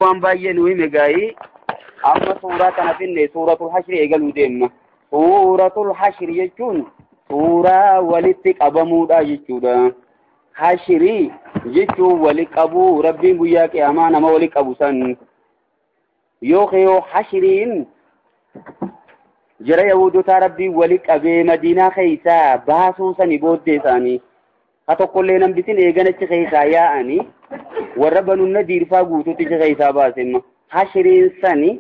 Waan baay'ee nu hime gaa'ii amma suuraa kana finne Suuratul Hashri eegaluu deemna. Suuratul Hashri jechuun suuraa walitti qabamuudha jechuudha. Hashri jechuun wali qabuu, Rabbiin guyyaa qiyaamaa nama wali qabu san. Yoo hashriin jara Yahudotaa Rabbiin wali qabee Madiinaa keessaa baasuu sani booddee isaanii. Ha tokkollee nambisin eeganachi keessaa yaa'anii warra Banu Nadiir faa guutuutti achi keessaa baase imma. Hashriin sani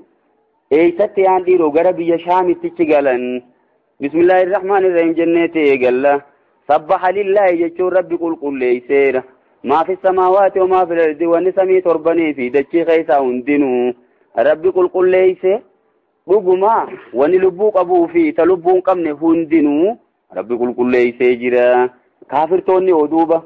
eessatti yaan dhiiroo gara biyya Shaamittichi galan. Bismillahirrahmanirrahim jenneeti eegalla. Sabbaha lillahi jechuun Rabbi qulqulleesseera. Maa fi samaawaati wa maa fil ardi, wanni samii torbanii fi dachii keessaa hundinuu Rabbi qulqulleesse. Dhuguma wanni lubbuu qabuu fi ta lubbuu hin qabne hundinuu Rabbi qulqulleessee jira. Kaafirtoonni oduuba.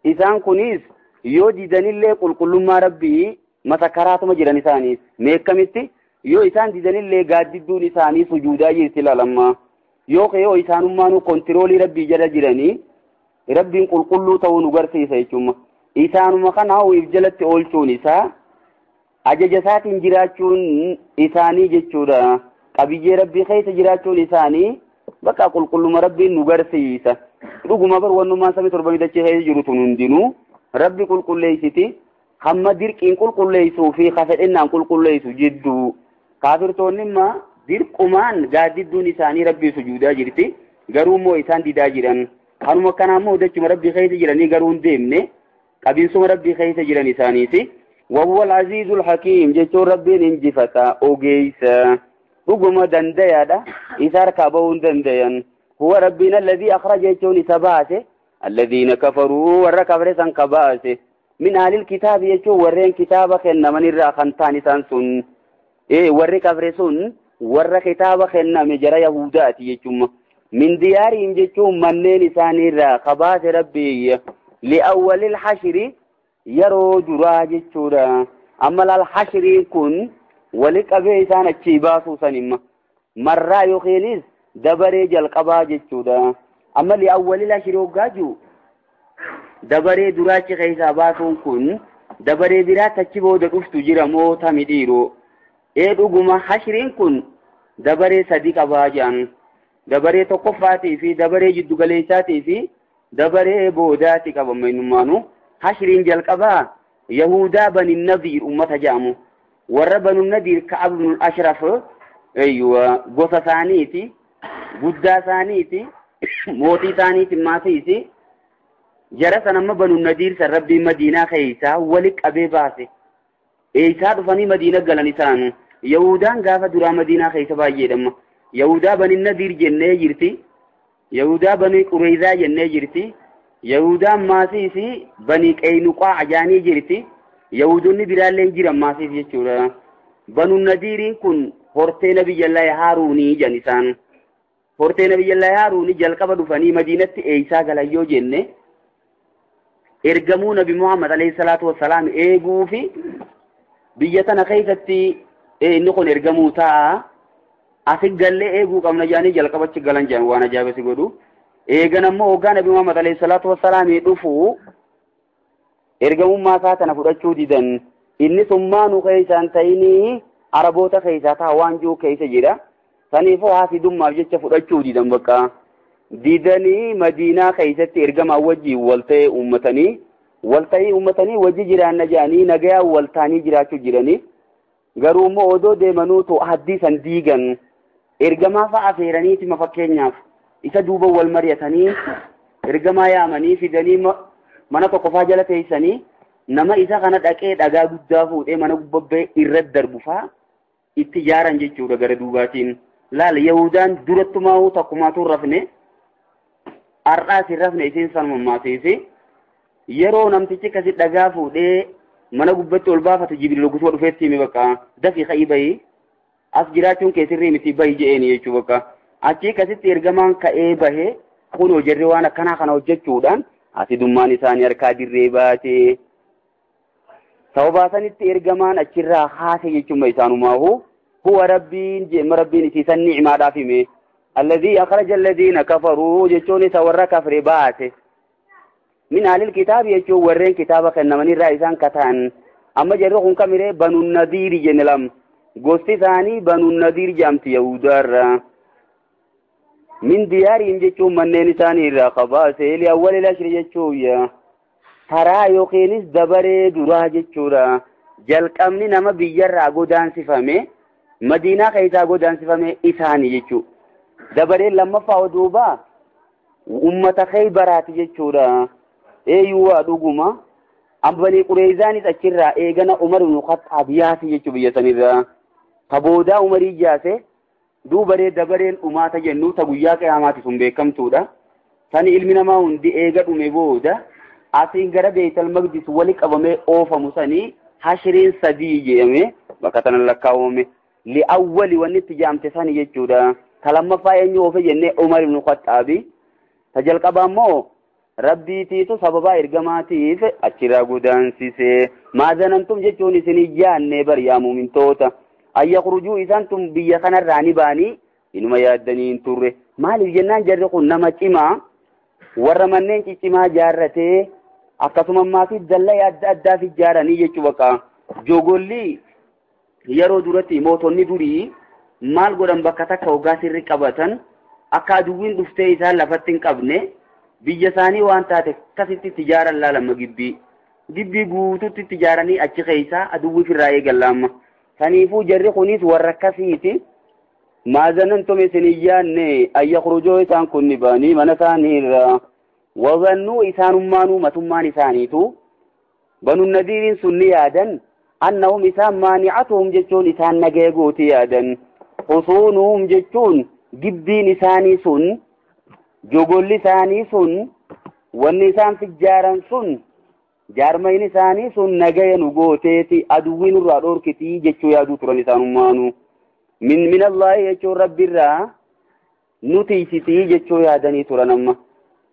Isaan kunis yoo didanillee qulqullummaa Rabbii masakaraatuma jiran isaaniif. Meekkamitti yoo isaan didanillee gaaddidduun isaanii sujuudaa jirti ilaalamma. Yoo yoo isaanummaanuu kontiroolii Rabbii jala jiranii Rabbiin qulqulluu ta'uu nu garsiisa jechuudha. Isaanuma kana if jalatti oolchuun isaa ajaja isaatiin jiraachuun isaanii jechuudha. Qabiyyee Rabbii keessa jiraachuun isaanii bakka qulqulluma Rabbiin nu garsiisa. Dhuguma bar wannummaan samii torbanii dachee keessa jiru tun hundinuu Rabbi qulqulleessiti. Hamma dirqiin qulqulleessuu fi kafedhennaan qulqulleessu jidduu. Kaafirtoonni immoo dirqumaan gaaddidduun isaanii Rabbii sujuudaa jirti. Garuu immoo isaan didaa jiran. Kanuma akkanaa immoo dachuma Rabbii keessa jiranii garuu hin deemne. Qabiinsuma Rabbii keessa jiran isaaniiti. Wahuwa al-aziizul hakiim jechuun Rabbiin injifata ogeessa. Dhuguma dandayaadha. Isa harkaa bahuu hin dandayan. Huwa Rabbiin alladhii akhraja jechuun isa baase. Alladhiina kafaruu warra kafre san ka baase. Min ahlil kitaabi jechuun warreen kitaaba kennamanirraa kan ta'an isaan sun. Warri kafre sun warra kitaaba kenname jara Yahudaati jechuun. Min diyaariin jechuun manneen isaaniirraa ka baase Rabbii. Li'awwalil hashri yeroo duraa jechuudha. Amma laal hashriin kun wali qabee isaan achii baasuu san imma. Marraa yookiinis dabaree jalqabaa jechuudha. Amma li'awwalil hashri hoggaa jiru dabaree duraachi keessaa baasuun kun dabaree biraatti achi booda dhuftu jira moo tami dhiiroo. Dhuguma hashriin kun dabaree sadi qabaa jedhan. Dabaree tokkoffaatii fi dabaree jiddugaleessaatii fi dabaree boodaati qabama innumaanu. Hashriin jalqabaa Yahudaa Bani Nadiir ummata jedhamu. Warra Banu Nadiir Ka'ab ibn Ashraf gosa isaaniiti, guddaa isaaniiti, mootii isaaniiti maatiiti. Jara san amma Banu Nadiir san Rabbiin Madiinaa keessaa wali qabee baase. Eessaa dhufanii Madiina galan isaan. Yahudaan gaafa duraa Madiinaa keessa baay'eedhamma. Yahudaa Bani Nadiir jennee jirti. Yahudaa Bani Qureyzaa jennee jirti. Yahudaan maasiis Bani Qeynuqaa ajaanii jirti. Yahudonni biraallee jiran maasiis jechuudha. Banu Nadiiriin kun hortee Nabiyyallaahi Haaruunii jedhan isaan. Hortee Nabiyyallaahi Haaruunii jalqaba dhufanii Madiinatti eessaa galan yoo jenne ergamuu Nabi Muhammad alayhi salaatu wassalaam eeguu fi biyya tana keessatti inni kun ergamuu ta'a. Asi gallee eeguu qabna jedhanii jalqabachi galan jedhan waan ajaa'iba si godhu. Eegan ammoo hoggaa Nabi Muhammad alayhi salaatu wassalaam dhufu ergamummaa isaa tana fudhachuu didan. Inni summaanuu keessaan ta'inii Araboota keessaa ta'a waan jiru keessa jira. Saniifuu haasidummaaf jecha fudhachuu didan bakka. Didanii Madiinaa keessatti ergamaa wajjin wal ta'ee uummatanii wal ta'ii uummatanii wajji jiraanna jedhanii nagayaan wal ta'anii jiraachuu jiranii. Garuu immoo odoo deemanuutu haddii san diigan. Ergamaa fa'a affeeraniitima fakkeenyaaf isa duuba wal mari'atanii ergamaa yaamanii fidanii mana tokko faa jala teessanii nama isa kana dhaqee dhagaa guddaa fuudhee mana gubbaa irratti darbu faa itti ijaaran jechuudha gara duubaatiin. Laal Yahudaan durattumaa takkumaatu hin rafne har'aas hin rafne isiin sanuma maasiisi. Yeroo namtichi akkasi dhagaa fuudhee mana gubbatti ol baafatu Jibriil gusuma dhufeetti hime bakka dafii ka'ii bahii as jiraachuun kee sirrii miti bahi je'eeni jechuu bakka. Achii akkasitti ergamaan ka'ee bahee kun hojjerri waan akkanaa kana hojjechuudhaan asidummaan isaanii harkaa dirree baate. Sababa sanitti ergamaan achirraa haase jechuun isaanumaahu huwa Rabbiin jeema Rabbiin isiisan ni'imaadhaaf hime. Alladhii akhraja alladhiina kafaruu jechuun isa warra kafre baase. Min ahlil kitaabi jechuun warreen kitaaba kennamanirraa isaan kataan. Amma jarri kun kamiree Banu Nadiiri jenne lama. Gosti isaanii Banu Nadiir jedhamti Yahudaarraa. Min diyaariin jechuun manneen isaanii irraa qabaase li'awwalil hashri jechuun taraa yookiinis dabaree duraa jechuudha. Jalqabni nama biyyarraa godaansifame Madiinaa keessaa godaansifame isaanii jechuudha. Dabareen lammaffaa duuba ummata Khaybaraati jechuudha. Eeyyuu dhuguma. Banii Qureezaanis achirraa eegana Umar ibn Khattaab yaase jechuu biyya sanirraa. Ta boodaa Umarii yaase duubaree dabareen dhumaata jennu ta guyyaa qiyaamaati sun beekamtuudha. Sani ilmi namaa hundi eega dhume booda asiin gara Beeytal Maqdis wali qabamee oofamu sanii hashiriin sadii jedhame bakka tana lakkaawwame. Li'awwali wanni itti jaamte sani jechuudha. Ta lammaffaa eenyu oofe jennee Umar ibn Khattaabi. Ta jalqabaa immoo Rabbiitiitu sababaa ergamaatiif achirraa godaansise. Maazanantum jechuun isin yaanne bar yaa muumintoota. Ayya khurujuu isaan tun biyya kanarraa ni baanii inuma yaaddanii hin turre. Maaliif jennaan jarri kun nama cimaa warra manneen ciccimaa jaarratee akkasuma ammaa dallaa adda addaaf ijaaranii jechuu bakka. Jogolli yeroo duratti mootonni durii maal godhan bakka takka hoggaa sirri qabatan akka aduwwiin dhuftee isaan lafatti hin qabne biyya isaanii waan taate akkasitti itti ijaaran laalama gibbii. Gibbii guutuutti itti ijaaranii achi keessaa aduwwii ofirraa eegan laamma. Saniifuu jarri kunis warra akkasiiti. Maazanantum isin hin yaanne ayya khurujoo isaan kun ni ba'anii mana isaanii irraa. Wazannuu isaanummaanuu matummaan isaaniitu. Banu Nadiiriin sun ni yaadan. Annahum isaan maanicatuhum jechuun isaan nagaya gootii yaadan. Husuunuhum jechuun gibbiin isaanii sun jogolli isaanii sun wanni isaan fijjaaran sun jaarmayin isaanii sun nagaya nu gooteeti aduwwii nurraa dhoorkitii jechuu yaaduu turan isaanummaanuu. Min Allaahi jechuun Rabbiirraa nu tiisitii jechuu yaadanii turan amma.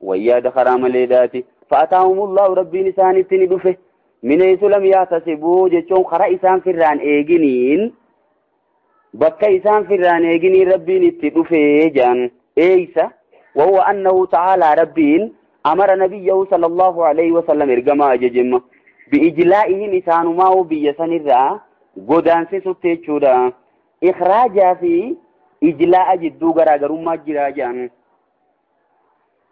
Wayyaada karaa maleedhaati. Fa'ataahumullahu Rabbiin isaanitti ni dhufe. Min haysu lam yahtasibuu jechuun karaa isaan firraan eeginiin bakka isaan firraan eeginiin Rabbiin itti dhufee jaan eeysa. وهو أنه تعالى ربين أمر نبيه صلى الله عليه وسلم إرجما أججم بإجلائهم إسانما بيسن الرا قدان سيسوتيتشودا إخراجا في إجلاء جدو غراغرما جراجان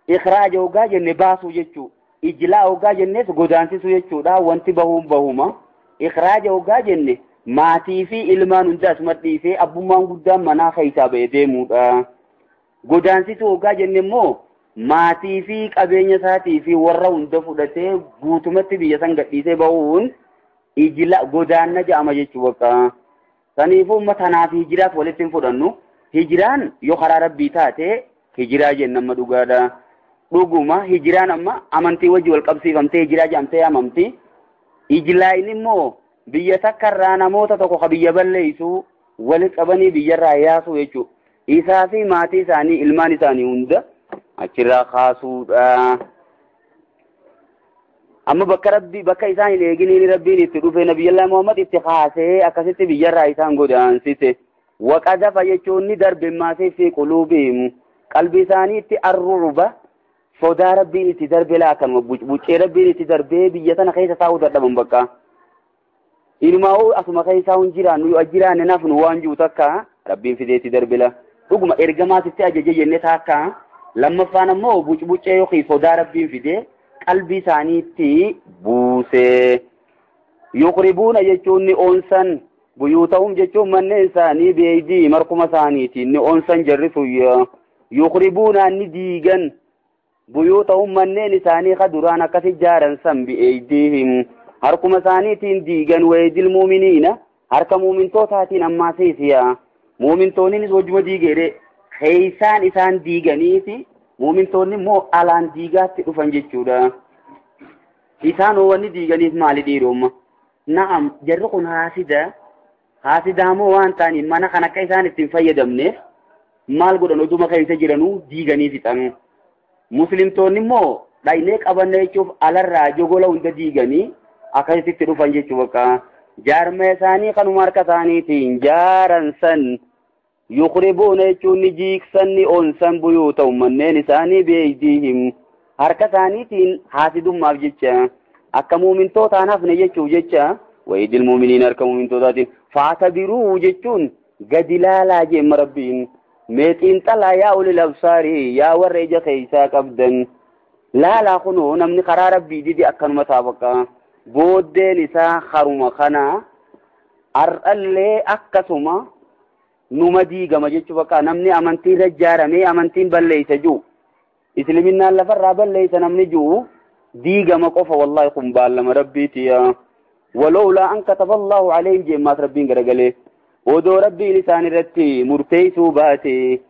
إخراجه غاجة نباسو جتشو إجلاء غاجة نس قدان سيسوتيتشودا وانتبههم بهما إخراجه غاجة maatii fi ilmaan hunda asumatti dhiisee abbummaan guddaan manaa keessaa ba'ee deemuudha. Godaansituu hoggaa jenne immoo maatii fi qabeenya isaatii fi warra hunda fudhatee guutumatti biyya san gadhiisee bahuun ijila godaanna jedhama jechuu bakka. Saniifuu uummata kanaaf hijiraaf walitti hin fudhannu. Hijiraan yoo karaa rabbii taate hijiraa jenna amma dhugaadha. Dhuguma hijiraan amma amantii wajji wal qabsiifamtee hijiraa jedhamtee yaamamti. Ijilaayin immoo biyya takkarraa namoota tokko ka biyya balleessu wali qabanii biyyarraa yaasuu jechuudha. Isaa fi maatii isaanii ilmaan isaanii hunda achirraa kaasuudha. Amma bakka rabbi bakka isaan hin eeginiin rabbiin itti dhufe Nabiyyallaa Muhammad itti kaasee akkasitti biyyarraa isaan godaansise. Waqadafa jechuun ni darbe maasii fi quluubihim qalbii isaanii itti arruuba sodaa rabbiin itti darbe laakanuma buccee rabbiin itti darbee biyya tana keessa taa'uu dadhaban bakka. Inumaa asuma keessaa hin jiraannu yoo jiraanne nafnu waan jiru takka rabbiin fidee itti darbila. Dhuguma ergamaasitti ajaje jennee takka lammaffaan ammoo bucbuccee yookiin sodaa rabbiin fidee qalbii isaaniitti buuse. Yuqribuuna jechuun ni oonsan buyuutahum jechuun manneen isaanii beeydii markuma isaaniitiin ni oonsan jarri suyya. Yuqribuuna ni diigan buyuutahum manneen isaanii ka duraan akkas ijaaran san bi'eeydiihim. Harkuma isaaniitiin diigan waydil muuminiina harka muumintootaatiin ammaa seesiya. Muumintoonnis wajjuma diigeere keeysaan isaan diiganiiti muumintoonni immoo alaan diigaatti dhufan jechuudha. Isaan wanni diiganiif maali dhiiromma? Na'am jarri kun haasida. Haasidaa moo waan ta'aniif mana kan akka isaan ittiin fayyadamneef maal godhan oduma keessa jiranuu diiganii fixan. Muslimtoonni immoo dhaynee qabanna jechuuf alarraa jogola hunda diiganii akkasitti dhufan jechuu bakka. Jaarma isaanii kanuma harka isaaniitiin jaaran san yuqribuuna jechuun ni jiiksan ni oonsan buyuuta manneen isaanii beeydiihim harka isaaniitiin haasidummaaf jecha akka muumintootaan hafne jechuuf jecha وإيد المؤمنين أركموا من توتات فاعتبروا جتون قد لا لا جيم ربين ميتين طلع يا أولي الأبصار يا ورجة خيسا قبدا لا لا خنو نمني قرار ربي دي دي أكن مطابقا بودين إسا خرم خنا أرألي أكسما نمدي قم جتشو بقى نمني أمنتين رجارمي أمنتين بليس جو إسلمنا لفر بليس نمني جو دي قم قفا والله قم بالما ربي تيا ولولا أن كتب الله عليهم جيمات ربين قرقلي ودو ربي لسان رتي مرتيسو باتي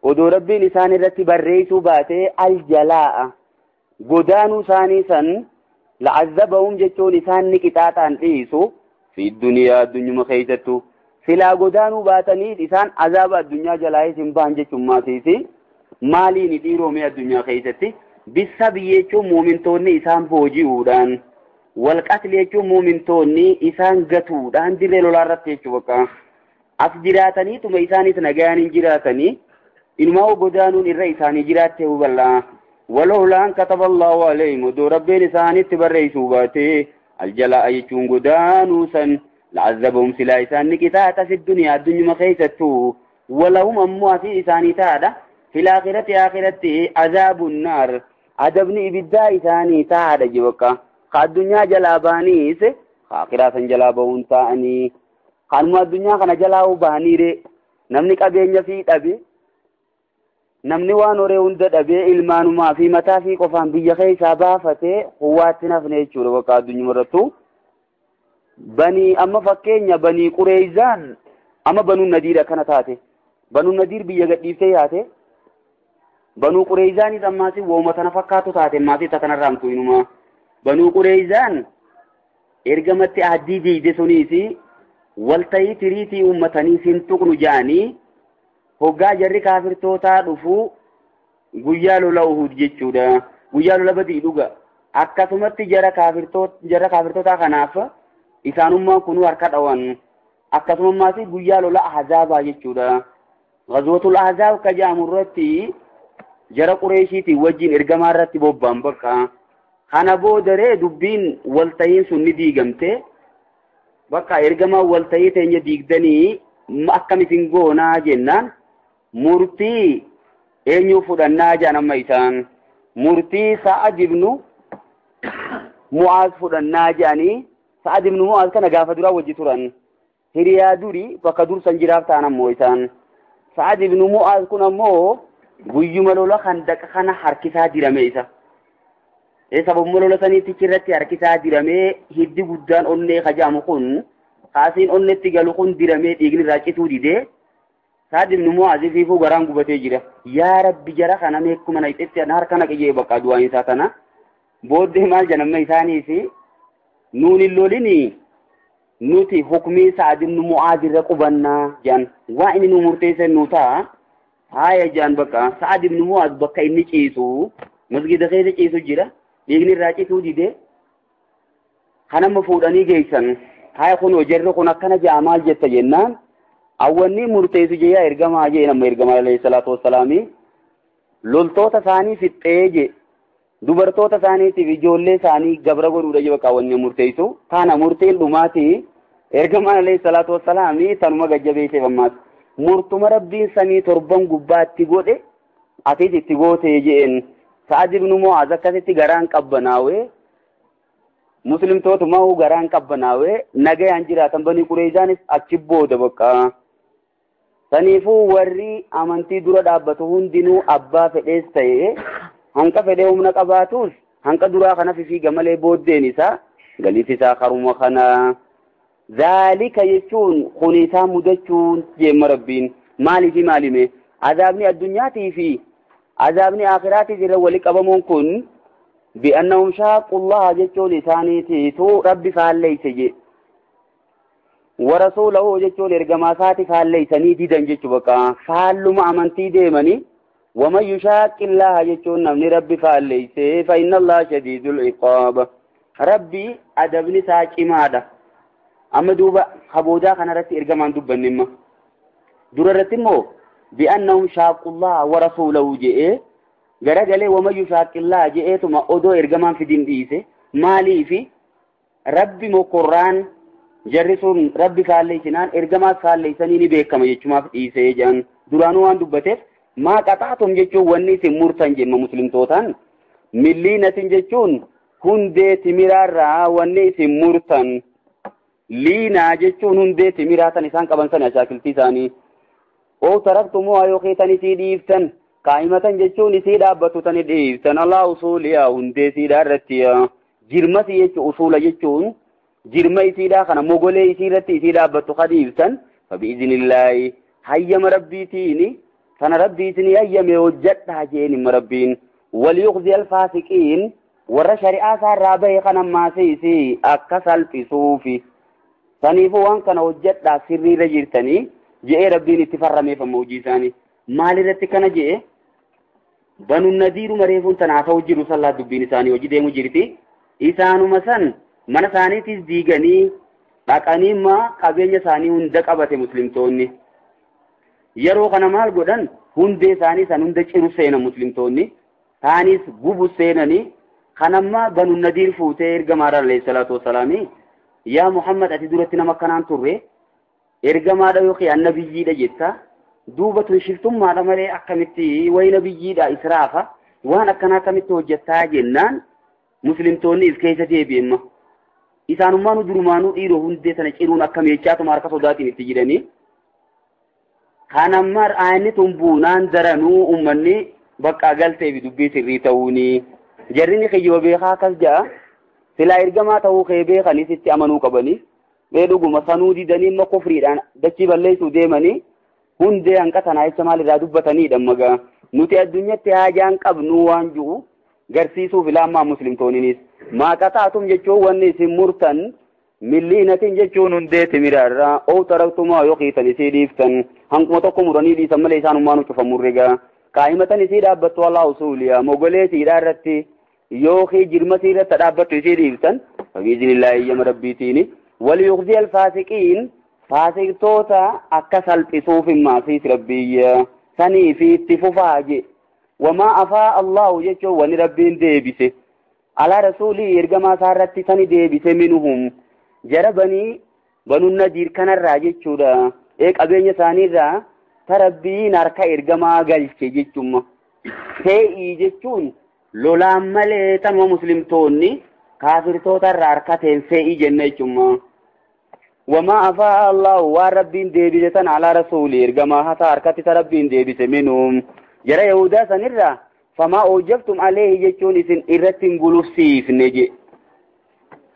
ودو ربي لسان رتي بريسو باتي الجلاء قدانو سانيسا لعذبهم جتشو لسان نكتاتان إيسو في الدنيا الدنيا مخيزتو سلا قدانو باتني لسان عذاب الدنيا جلائي سنبان جتشو ماسيسي مالي نديرو من الدنيا خيزتي بالسبية مؤمنتوني إسان بوجيودان والقتل يجو مؤمنتوني إسان قتودان دليل الارت يجو بقى أفجراتني ثم إساني تنقيان جراتني إنما هو قدانون الرئيساني جراته بالله ولولا أن كتب الله عليهم دو ربي لساني تبرئيسو باتي الجلاء يجون قدانو سن لعذبهم سلا إسان نكتاتا في الدنيا الدنيا مخيستو ولهم أمواتي إساني تادا في الآخرة آخرة عذاب النار عذبني إبدا إساني تادا جوكا الدنيا جلا بانيس آخرة جلا بون تاني خانم الدنيا خنا جلا وبانيره نمني قبينيا في أبي نمني وانوري وند أبي إلمان ما في متى في قفان بيجي سبافته قواتنا في نيتشور وقا الدنيا مرتو بني أما فكين بني قريزان أما بنو النذير كانت هاته بنو النذير بيجي ديفتي بنو قريزان إذا ما سي وما تنفكاتو تاته ما سي تتنرام كوينما بنو قريزان إرجمت عدي دي دسونيسي والتي تريتي أمتني سنتقن جاني هقا جري كافر توتا رفو قيالو لوهود جيتشودا قيالو لبدي لغا أكاسمت جرى كافر توتا خناف إسانو ما كنو أركاد أوان أكاسم ما سي قيالو لا أحزابا جيتشودا غزوة الأحزاب كجامرتي جرى قريشيتي وجين إرجمارتي بوبان بقى خانا بودره دبين والتين سني ديغمته بقى إرجما والتين تنجي ديغدني ما أكمل سينغونا جنان مرتي إنيو فدنا جانا ميتان مرتي سعد بن معاذ فدنا جاني سعد بن معاذ كان غافة درا وجي توران هريا دوري بقى دور سنجراف تانا مويتان سعد بن معاذ كنا مو guyyuma lola kan kana harkisaa dirame isa sababuma lola saniitti irratti harkisaa diramee hiddi guddaan onnee kajaamu kun kaasiin onnetti galu kun diramee dhiigni irraa cituu didee Sa'ad ibn Mu'aaz fiifuu garaan gubatee jira yaa rabbi jara kana meekkuma naqxetti harka naqe bakka du'aan isaa tana booddee maal jedhama isaaniif nuun hin lolini nuti hukmii Sa'ad ibn Mu'aaz irra qubannaa jedhan waa inni nu murteessan nu ta'a هاي جان بقى سعد بن معاذ بقى إني كيسو مسجد خير كيسو جرا يجني راجي تودي ده خنا مفروض أني جيسان هاي خنو جرّو خنا كنا جمال جت جنان أولني مرتيسو جيا إرجما أجي نما إرجما عليه الصلاة والسلام لولتو تساني في تيج دوبرتو تساني في جولة ساني جبر غرور جوا كأولني مرتيسو كان مرتين دماتي إرجما عليه الصلاة والسلام تنما جبيه سبمات مرتم ربي سمي تربان قبات تقوله أتيت تقوله جين سعد بن معاذ كذا تجاران كبناوي مسلم توت ما هو غران كبناوي نجى أنجرا تنبني قريزان أتشبو دبكا سنيفو وري أمنتي دورا دابتهون دينو أبا فديستي هنك فديهم نكباتوس هنك دورا خنا في جمال بود دينيسا غليتي خروم خنا ذلك يكون خنيسا مدچون جيم ربين مالي في مالي مي عذابني الدنيا تي في عذابني آخراتي جل ولك أبمون كن بأنهم شاقوا الله جتشو لساني تيتو ربي فعلي سجي ورسوله جتشو لرقماساتي فعلي سني ديدن جتشو بكا فعلوا ما أمنتي ديمني ومن يشاق الله جتشو نمني ربي فعلي سي فإن الله شديد العقاب ربي أدبني ساكي ماذا أما دوبا خبودا خنا رتي إرجمان دوبا نما دور رتمو بأنهم شاقوا الله ورسوله جئ غرغله ومن يشاق الله جئ ثم أدو إرجمان في دين ديسه مالي في ربي مقران Jarri sun rabbi faalleessinaan ergamaas faalleessanii ni beekama jechumaaf dhiisee jedhan. Duraanuu waan dubbateef maa qaxaatum jechuun wanni isin murtan jemma muslimtootaan. Milliinatin jechuun hundee timiraarraa wanni isin murtan. Liinaa jechuun hundee timiraa tan isaan qaban sana ashaakiltii isaanii. Oo taraktumuhaa yookiin tan isii dhiiftan. Kaa'imatan jechuun isii dhaabbattu tan dhiiftan. Alaa usuuliyaa hundee isiidhaa irratti. Jirmasii jechuun usuula jechuun jirma isiidhaa kana mogolee isii irratti isii dhaabbattu ka dhiiftan. Fabi'iznillaahi hayyama rabbiitiini sana rabbii isinii hayyame hojjedhaa jeen himma rabbiin. Waliyuqzi alfaasiqiin warra shari'aa isaarraa bahe kan ammaasii isii akka salphisuufi. Saniifuu waan kana hojjedhaa sirriirra jirtanii je'ee rabbiin itti farrameef amma hojii isaanii. Maalirratti kana je'e? Banu nadiiruma reefuun tanaaf ta'u jiru sallaa dubbiin isaanii hojii deemu jirti. Isaanuma san mana isaaniitis diiganii dhaqanii ma qabeenya isaanii hunda qabate muslimtoonni. Yeroo kana maal godhan? Hundee isaanii san hunda ciru seenan muslimtoonni. Taanis gubu seenanii kanamma banu nadiir fuutee ergamaadha alayhi salaatu wassalaami. Yaa Muhammad ati duratti nama akkanaan turre ergamaadha yookiin annabiyyiidha jetta. Duuba tun shiftummaadha malee akkamitti wayi nabiyyiidha israafa waan akkanaa akkamitti hojjettaa jennaan muslimtoonni if keessa deebi'emma. Isaanummaanuu durumaanuu dhiiroo hundee sana ciruun akka meechaatuma harka sodaatiin itti jiranii. Kanamma aayinni tun buunaan daranuu uummanni bakka galtee fi dubbii sirrii ta'uuni. Jarri ni kiyyiba beekaa akkas ja'a. Silaa ergamaa ta'uu kee beekanis itti amanuu qabanii. Mee dhuguma sanuu didanii immoo kufriidhaan dachii balleessuu deemanii hundee hanqa tanaa jecha maalirraa dubbataniidha magaa. Nuti addunyatti haajaan qabnu waan jiru garsiisuuf ilaammaa muslimtoonninis. Maa qaxaatum jechuun wanni isin murtan milliinatin jechuun hundee timiraarraa oo taraktumaa yookiin isii dhiiftan hanquma tokko muranii dhiisan malee isaanummaa nu cufamurre gaa. Kaa'imatan isii dhaabbattu alaa usuuliyaa mogolee isiidhaa irratti yookiin jirma isii irratti dhaabbattu isii dhiiftan fabiizinillaahi eeyyama rabbiitiini. Waliyuqzi alfaasiqiin faasiqtoota akka salphisuuf himmaasiis rabbiyya sanii fi itti fufaa je. Wamaa afaa Allahu jechuun wani rabbiin deebise. Alaa rasuulii ergamaa isaa irratti sani deebise minuhum jara banii banu nadiir kanarraa jechuudha. Qabeenya isaaniirraa ta rabbiin harka ergamaa galche jechuudha. Fe'ii jechuun lolaan malee tanuma muslimtoonni kaafirtoota irraa harka ta'een fe'ii jenna jechuudha. Wamaa afaa Allahu waan rabbiin deebise tan alaa rasuulii ergamaa hataa harkatti ta rabbiin deebise minuhum jara Yahudaa sanirraa famaa oojjabtum aleehi jechuun isin irratti hin gulufsiifne je.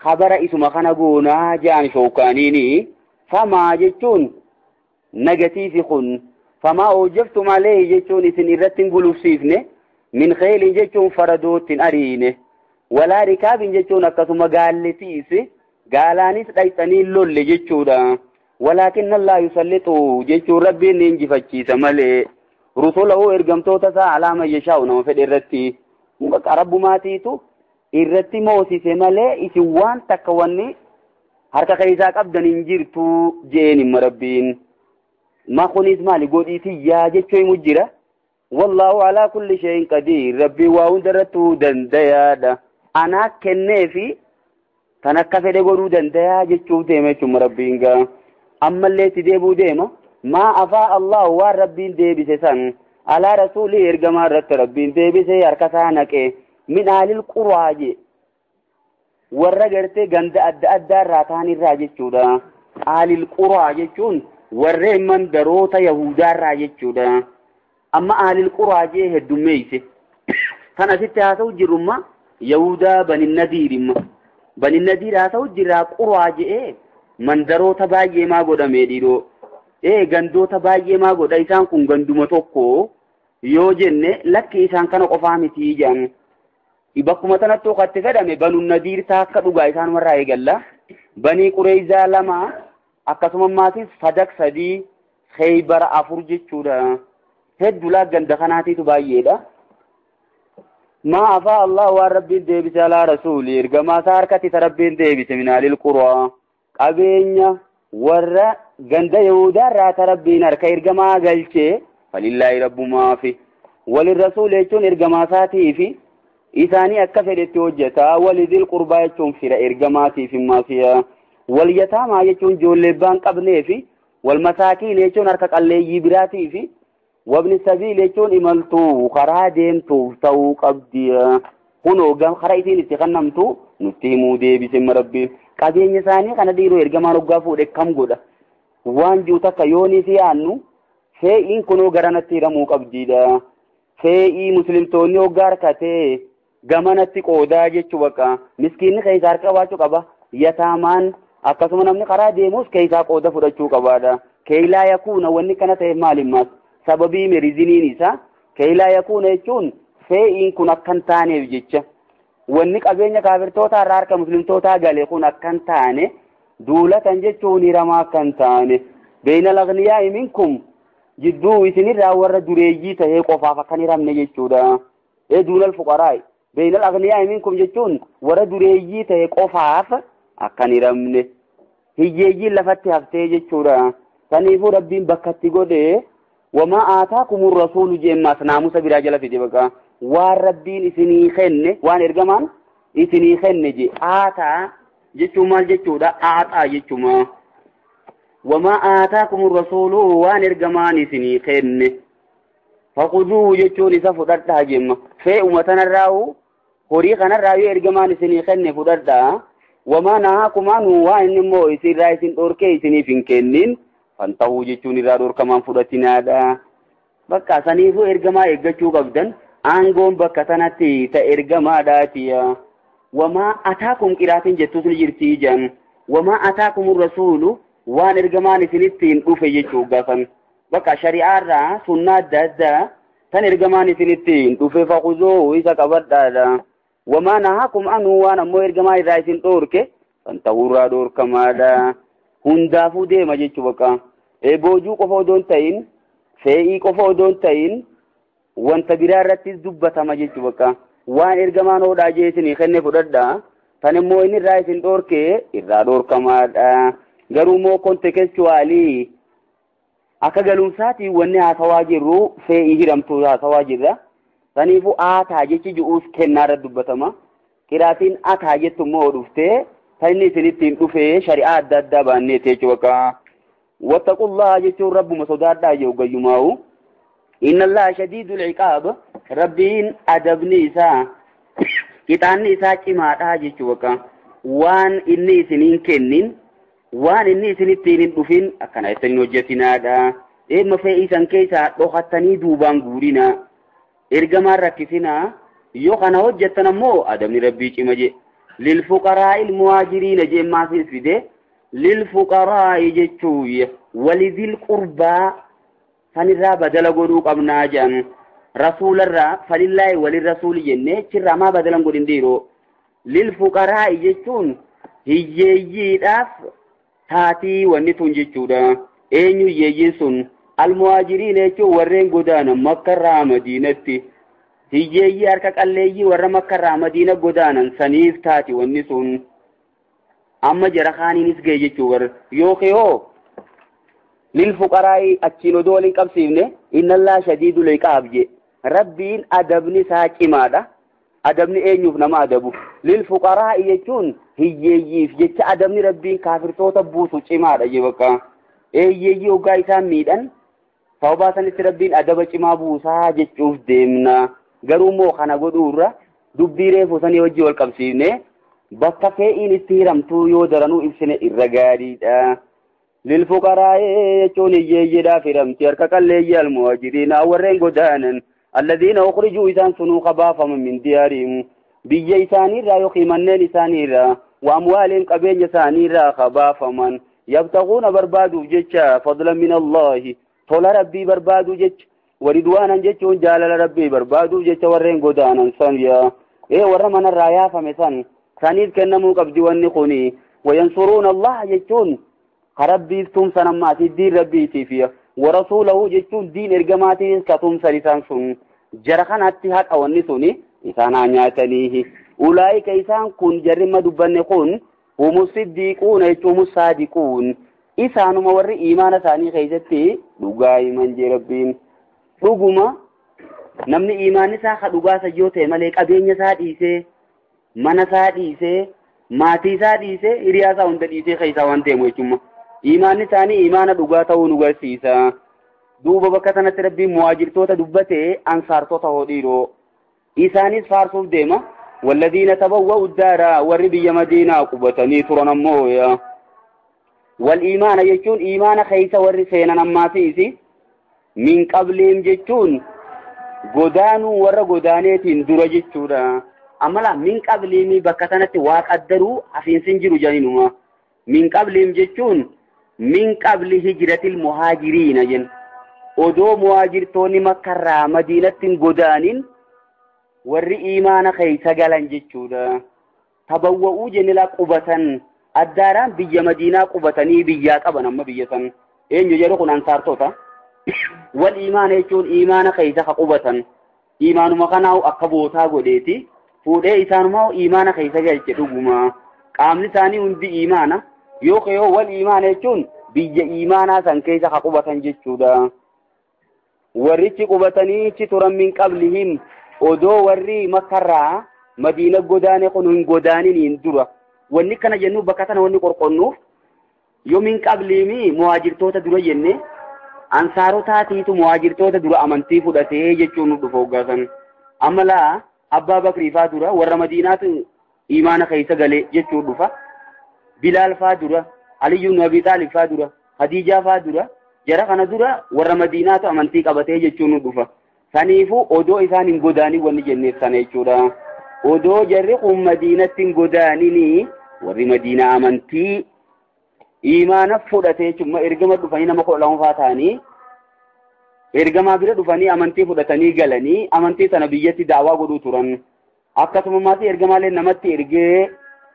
Kabara isuma kana goonaa ja'an shookaaniini famaa jechuun nagatiifi kun famaa oojjabtum aleehi jechuun isin irratti hin gulufsiifne min kheelin jechuun faradootti hin ariine walaa rikaabin jechuun akkasuma gaalletiis gaalaanis dhayxanii lolle jechuudha. Walaakin allaa yusallixu jechuun rabbiin ni injifachiisa malee rusulahu ergamtoota isaa alaa man yashaa'u nama fedhe irratti rabbumaatiitu irratti moosise malee isin waan takka wanni harka keessaa qabdan hin jirtu jeen himma rabbiin. Ma kunis maali godhiitiyyaa jechuu himu jira. Wallaahu alaa kulli shay'in qadiir rabbiin waa hunda irrattuu dandayaadha. Anaa kenneefi kan akka fedhe godhuu dandayaa jechuuf deema jechuudha rabbiin gaa. Ammallee itti deebuu deema. Maa afaa Allahu waan rabbiin deebise san alaa rasuulii ergamaa irratti rabbiin deebise harka isaa naqe min aalil quraa je warra gartee ganda adda addaa irraa ta'an irraa jechuudha. Aalil quraa jechuun warreen mandaroota Yahudaa irraa jechuudha. Amma aalil quraa jee heddummeeyse. Kan asitti haasa'u jirrumma Yahudaa bani nadiirimma. Bani nadiir haasa'u jirraa quraa je'ee mandaroota baay'ee maa godhame dhiiroo. Gandoota baay'ee maa godha isaan kun ganduma tokko yoo jenne lakki isaan kana qofaa miti jedhan. Bakkuma tanatti okatti fedhame banu nadiir taakka dhugaa isaanumarraa eegalla. Banii Qureeyzaa 2 akkasuma maatis Fadak 3 Kheybara 4 jechuudha. Hedduu laa ganda kanaatiitu baay'eedha. Maa afaa Allah waan rabbiin deebise alaa rasuulii ergamaa isaa harkatti isa rabbiin deebise minaalil quraa qabeenya warra ganda Yahudaa irraa ta rabbiin harka ergamaa galchee falillaahi rabbumaafi walin rasuul jechuun ergamaa isaatiifi isaanii akka fedhetti hojjeta walidil qurbaa jechuun fira ergamaatiif himmaasiya Wal yataamaa jechuun ijoollee abbaan qabnee fi wal masaakiin jechuun harka qalleeyyii biraatii fi wabni sabiil jechuun imaltuu karaa deemtuuf ta'uu qabdi. Kunoo karaa isiin itti kennamtu nutti himuu deebise Rabbiin. Qabeenya isaanii kana dhiiroo ergamaan hoggaa fuudhe kam godha? Waan jiru takka yoonii fi yaannu fe'iin kunoo garanatti hiramuu qabdiidha. Fe'ii muslimtoonni hoggaa harkatee gamanatti qoodaa jechuu bakka miskiinni keessaa harka qabaachuu qaba. Yataamaan akkasuma namni karaa deemus keessaa qooda fudhachuu qabaadha. Keelaa yakuuna wanni kana ta'eef maalimmaas sababii meriziniin isaa keelaa yakuuna jechuun fe'iin kun akka hin taaneef jecha. Wanni qabeenya kaafirtootaa irraa harka muslimtootaa gale kun akka hin taane duulatan jechuun hiramaa akka hin taane beeyna lagniyaa minkum jidduu isinirraa warra dureeyyii tahee qofaaf akka hin hiramne jechuudha. Duunal fuqaraa beeyna lagniyaa minkum jechuun warra dureeyyii tahee qofaaf akka hin hiramne hiyyeeyyiin lafatti haftee jechuudha. Saniifuu Rabbiin bakkatti godhee wamaa aataakumur rasuulu jeemmaas naamusa biraa jala fide baqa. Waan Rabbiin isinii kenne waan ergamaan isinii kenne je aataa jechuun maal jechuudha? Aaxaa jechuuma. Wamaa aataakumur rasuulu waan ergamaan isinii kenne faquduu jechuun isa fudhadhaa jemma. Fe'uma tanarraa'u horii kanarraa yoo ergamaan isinii kenne fudhadhaa. Wamaa nahaakum anhu waan inni immoo isinirraa isin dhorkee isiniif hin kennin fantahuu jechuun irraa dhorkamaan fudhatinaadha. Bakka saniifuu ergamaa eeggachuu qabdan. Aangoon bakka sanatti ta ergamaadhaati. Wamaa ataakum qiraatiin jettus ni jirti ijaan. Wamaa ataakum rasuulu waan ergamaan isinittiin dhufe jechuu gaafan. Bakka shari'aarraa sunnaa adda addaa tan ergamaan isinittiin dhufe faquzoo isa qabadhaadha. Wamaa nahaakum anhu waan ammoo ergamaa irraa isin dhoorke fantahuurraa dhoorkamaadha. Hundaafuu deema jechuu bakka. Boojuu qofa odoo hin ta'in fe'ii qofa odoo hin ta'in wanta biraa irrattis dubbatama jechuu bakka. Waan ergamaan hodhaa jee isinii kenne fudhadhaa. Tan immoo inni irraa isin dhoorke irraa dhoorkamaadha. Garuu immoo kontekstuwaalii akka galumsaatiin wanni haasawaa jirru fe'ii hiramtuu haasawaa jirra. Saniifuu aataa jechi ji'uus kennaa irratti dubbatama. Qiraatiin ataa jettu immoo dhuftee tan inni isinittiin dhufee shari'aa adda addaa baanneeti jechuu bakka. Wattaqullaha jechuun rabbuma sodaadhaa jedhu gayyumaa'u. Inna Allaha shadiidul iqaab Rabbiin adabni isaa qixaanni isaa cimaadha jechuu bakka. Waan inni isiniin kennin waan inni isinittiin hin dhufin akkana isin hojjetinaadha. Eemma fe'ii san keessaa dhokattanii duubaan guurinaa. Ergamaan rakkisinaa yoo kana hojjettan ammoo adabni Rabbii cima je. Lilfuqaraa'il muhaajiriina jeemmaafis fide lilfuqaraa'i jechuu walidil qurbaa sanirraa badala godhuu qabnaa jedhan. Rasuularraa falillaahi walirrasuuli jennee achirraa maa badalan godhin dhiiroo. Lilfuqaraa'i jechuun hiyyeeyyiidhaaf taatii wanni tun jechuudha. Eenyu hiyyeeyyiin sun? Almuhaajiriin jechuun warreen godaanan Makkarraa Madiinatti. Hiyyeeyyii harka qalleeyyii warra Makkarraa Madiina godaanan saniif taati wanni sun. Amma jara kaaniinis ga'e jechuu warra. Yookiin hoo lilfuqaraa'i achiin odoo waliin qabsiifne innallaa shadiidul iqaab je. Rabbiin adabni isaa cimaadha. Adabni eenyuuf nama adabu? Lilfuqaraa'i jechuun hiyyeeyyiif jecha adabni Rabbiin kaafirtoota buusu cimaadha je bakka. Hiyyeeyyii hoggaa isaan miidhan sababaa sanitti Rabbiin adaba cimaa buusaa jechuuf deemna. Garuu immoo kana godhuurra dubbii reefu sanii wajjii wal qabsiifne bakka fe'iin itti hiramtuu yoo daranuu ibsine irra gaariidha. Lilfuqaraa'i jechuun hiyyeeyyiidhaaf hiramti harka qalleeyyii almuhaajiriina warreen godaanan alladhiina ukhrijuu isaan sunuu qabaafaman min diyaarihim biyya isaaniirraa yookiin manneen isaaniirraa wa amwaalihim qabeenya isaaniirraa qabaafaman yabtaquuna barbaaduuf jecha fadlan min Allaahi tola Rabbii barbaaduu jecha waridwaanan jechuun jaalala Rabbii barbaaduuf jecha warreen godaanan san yaa warra manarraa yaafame san saniif kennamuu qabdi wanni kuni. Wayansuruuna Allaha jechuun rabbiif tumsan ammaati diin Rabbiitiif warasuulahu jechuun diin ergamaatiif ka tumsan isaan sun jara kanatti haqa wanni suni isaan haa nyaataniihi. Ulaa'ika isaan kun jarri ma dubbanne kun humu siddiiquuna jechuun humu saadiquun isaanuma warri iimaana isaanii keessatti dhugaa himan jee Rabbiin. Dhuguma namni iimaanni isaa ka dhugaa isa yoo ta'e malee qabeenya isaa dhiisee mana isaa dhiisee Maatii isaa dhiisee hiriyaa isaa hunda dhiisee keessaa waan deemu jechuudha. Imaanni isaanii imaana dhugaa ta'uu nu garsiisa. Duuba bakka sanatti Rabbiin muhaajirtoota dubbatee ansaartota hoo dhiiroo. Isaanis faarsuuf deema. Walladiina tabawwa'u daara warri biyya Madiinaa qubatanii turan ammoo wal imaana jechuun imaana keessa warri seenan ammaatiisi. Min qabliim jechuun godaanuu warra godaaneetiin dura jechuudha. Amala min qabliimii bakka sanatti waa qaddaruu hafiinsi hin jiru janinuma. Min qabliim jechuun min qabli hijratil muhaajiriina jenna. Odoo muhaajirtoonni Makkarraa Madiinatti hin godaanin warri imaana keessa galan jechuudha. Tabawwa'uu jennee laa qubatan addaaraan biyya Madiinaa qubatanii biyyaa qaban amma biyya san. Eenyu jedhu kun ansaartota. Wal imaana jechuun imaana keessa ka qubatan. Imaanuma kanaa akka bootaa godheeti. Fuudhee isaanumaa imaana keessa galche dhuguma. Qaamni isaanii hundi imaana. Yoo wal imaana jechuun biyya imaanaa san keessa ka qubatan jechuudha. Warrichi qubatanii achi turan min qablihim odoo warri Makkarraa Madiina godaane kun hin godaaniniin dura. Wanni kana jennu bakka tana wanni qorqonnuuf yoo min qabliimi muhaajirtoota dura jenne ansaarotaatiitu muhaajirtoota dura amantii fudhatee jechuun nu dhufa hoggaasan. Amma laa Abbaa Bakrii faa dura warra Madiinaatu imaana keessa galee jechuun dhufa. Bilaal faa dura, Aliyyuu ibn Abii Xaalib faa dura, Khadiijaa faa dura, jara kana dura warra Madiinaatu amantii qabatee jechuun nu dhufa. Saniifuu odoo isaan hin godaanin wanni jenneef sana jechuudha. Odoo jarri kun Madiinatti hin godaaninii warri Madiinaa amantii imaana fudhatee jechuudha. Ergama dhufanii nama 12 faa ta'anii ergamaa bira dhufanii amantii fudhatanii galanii amantii sana biyyatti daawaa godhuu turan. Akkasuma maatii ergamaalee namatti ergee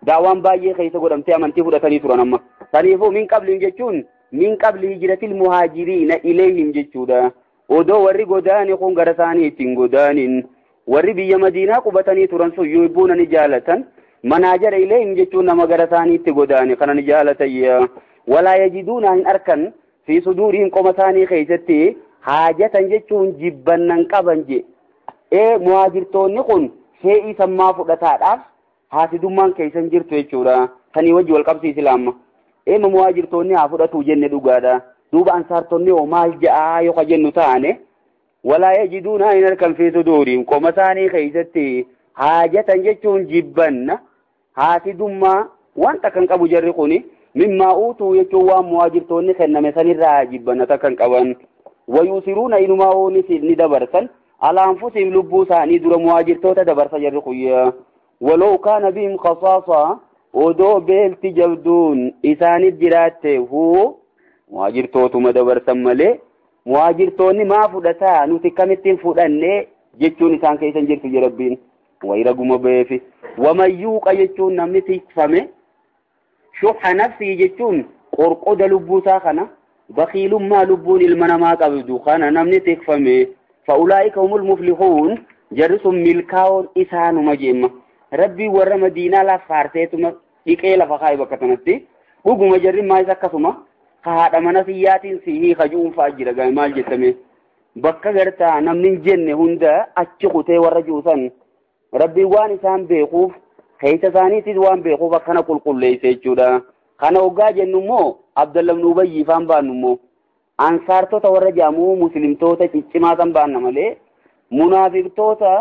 daawaan baay'ee keessa godhamtee amantii fudhatanii turan amma. Saniifuu min qabliin jechuun min qabli hijratil muhaajiriina ilayhim jechuudha. Odoo warri godaane kun gara isaanii ittiin godaanin warri biyya Madiinaa qubatanii turan sun yuhibbuuna ni jaalatan. Manaajara ilayhim jechuun nama gara isaaniitti godaane kana ni jaalatan. Walaa yajiduuna hin arkan fi suduurihim qoma isaanii keessatti haajatan jechuun jibbannan qaban je. Muhaajirtoonni kun fe'ii sammaa fudhataadhaaf haasidummaan keessan jirtu jechuudha. Sanii wajji wal qabsiisi laamma. Muhaajirtoonni haa fudhatu jenne dhugaadha. Duuba ansaartonni hoo maal ja'aa yoo jennu taane walaa yajiduuna hin arkan fi suduurihim qoma isaanii keessatti haajatan jechuun jibbanna haasidummaa wanta kan qabu jarri kuni mimmaa uutuu jechuun waan muhaajirtoonni kenname sanirraa jibbanna takkan qaban. Wayusiruuna inumaa oonis ni dabarsan ala anfusihim lubbuu isaanii dura muhaajirtoota dabarsa jarri kuyya. Waloo kaana bihim khasaasa odoo beelti jabduun isaanif jiraatte huu muhaajirtootuma dabarsan malee muhaajirtoonni maa fudhataa nuti kamittiin fudhanne jechuun isaan keessan jirtu jedha Rabbiin. Wayira guma beefi. Wamayyuuqa jechuun namni tikfame shuha nafsii jechuun qorqoda lubbuusaa kana bakiilummaa lubbuun ilma namaa qabdu kana namni tikfame fa'ulaa'ika humul muflihuun jarri sun milkaa'oon isaanuma jeemma. Rabbii warra Madiinaa lafaarseetuma dhiqee lafa kaa'e bakka sanatti dhuguma jarri maayis akkasuma haadha mana siyyaatiin si hiika ju'uunfaa jira gaa'e maal jettame bakka gartaa namni hin jenne hunda achi kutee warra juusan Rabbii waan isaan beekuuf keessa isaaniitis waan beekuuf akkana qulqulleesse jechuudha. Kana hoggaa jennu immoo Abdallah ibn Ubayy ifaan baannu immoo ansaartota warra jaamuu muslimtoota ciccimaa san baanna malee munaafiqtoota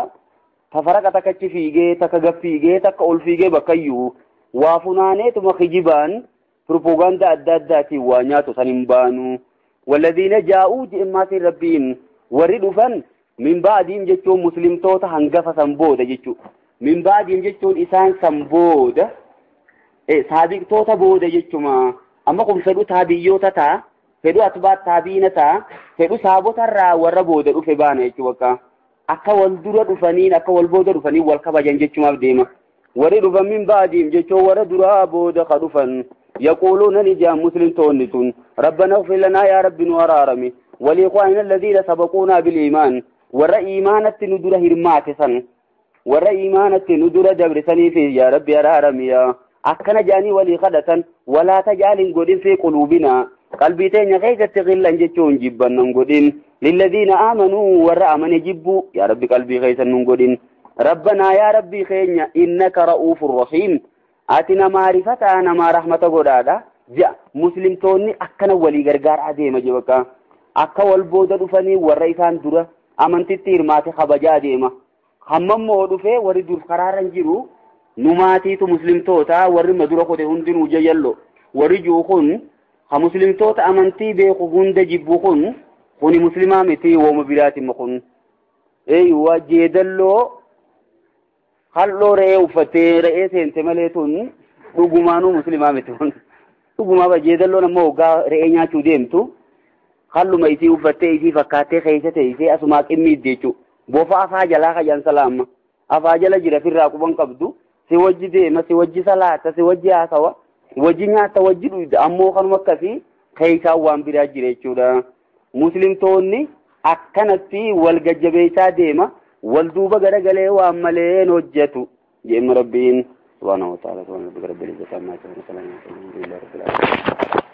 tafaraqa takka achi fiigee takka gad fiigee takka ol fiigee bakkayyuu waa funaaneetuma kijibaan propaganda adda addaatiin waa nyaatu san hin baanu. Walladhiina jaa'uu je'emmaatiin Rabbiin warri dhufan min ba'diin jechuun muslimtoota hangafa san booda jechuudha. Min ba'diin jechuun isaan san booda saabiqtoota booda jechuma. Amma kun fedhu taabiyyoota ta'a, fedhu atbaa taabiina ta'a, fedhu saabotarraa warra booda dhufe baana jechuudha bakka. Akka wal dura dhufaniin akka wal booda dhufaniin wal kabajan jechumaaf deema. Warri dhufan min ba'diin jechuun warra duraa booda ka dhufan. Yaquuluuna ni jaan muslimtoonni sun rabbana ighfir lanaa yaa rabbi nu araarami waliikhwaanina alladhiina sabaquunaa biliimaan warra iimaanatti nu dura hirmaate san warra iimaanatti nu dura dabre saniif yaa rabbi araarami yaa akkana jaanii walii kadhatan walaa tajaalin godhin fi quluubinaa qalbii teenya keessatti qillan jechuun jibbannan godhin lilladhiina aamanuu warra amane jibbuu yaa rabbi qalbii keessan nun godhin rabbanaa yaa rabbii keenya innaka ra'uufur rahiim Ati namaa rifataa namaa rahmata godhaadha. Ja muslimtoonni akkana walii gargaaraa deema je bakka. Akka wal booda dhufanii warra isaan dura amantitti hirmaate kabajaa deema. Hammammoo dhufee warri dur karaarra hin jiru numaatiitu muslimtoota warri madura kote hundinuu jajallo. Warri jiru kun ha muslimtoota amantii beeku hunda jibbu kun kuni muslimaa miti wooma biraatimma kun. Eeyyuwa jeedalloo halloo re'ee uffattee re'ee seente malee tun dhugumaanuu muslimaa miti kun. Dhugumaa jeedalloon ammoo hoggaa re'ee nyaachuu deemtu halluma isii uffattee isii fakkaattee keessa teessee asumaa qimmiidde jechuudha. Bofa afaa jalaa kajan salaama. Afaa jala jira firraa quban qabdu. Si wajji deema, si wajji salaata, si wajji haasawa, wajji nyaata, wajji dhuyda. Ammoo kanuma akkasii keessaan waan biraa jira jechuudha. Muslimtoonni akkanatti wal gajjabeessaa deema. Wal duuba garagalee waan malee hin hojjetu. Jeemma Rabbiin. Subhaanahu wa ta'ala. Subhaana rabbika rabbil izzati amma yasifuun. Salaamun alhamdulillahi rabbil alamin.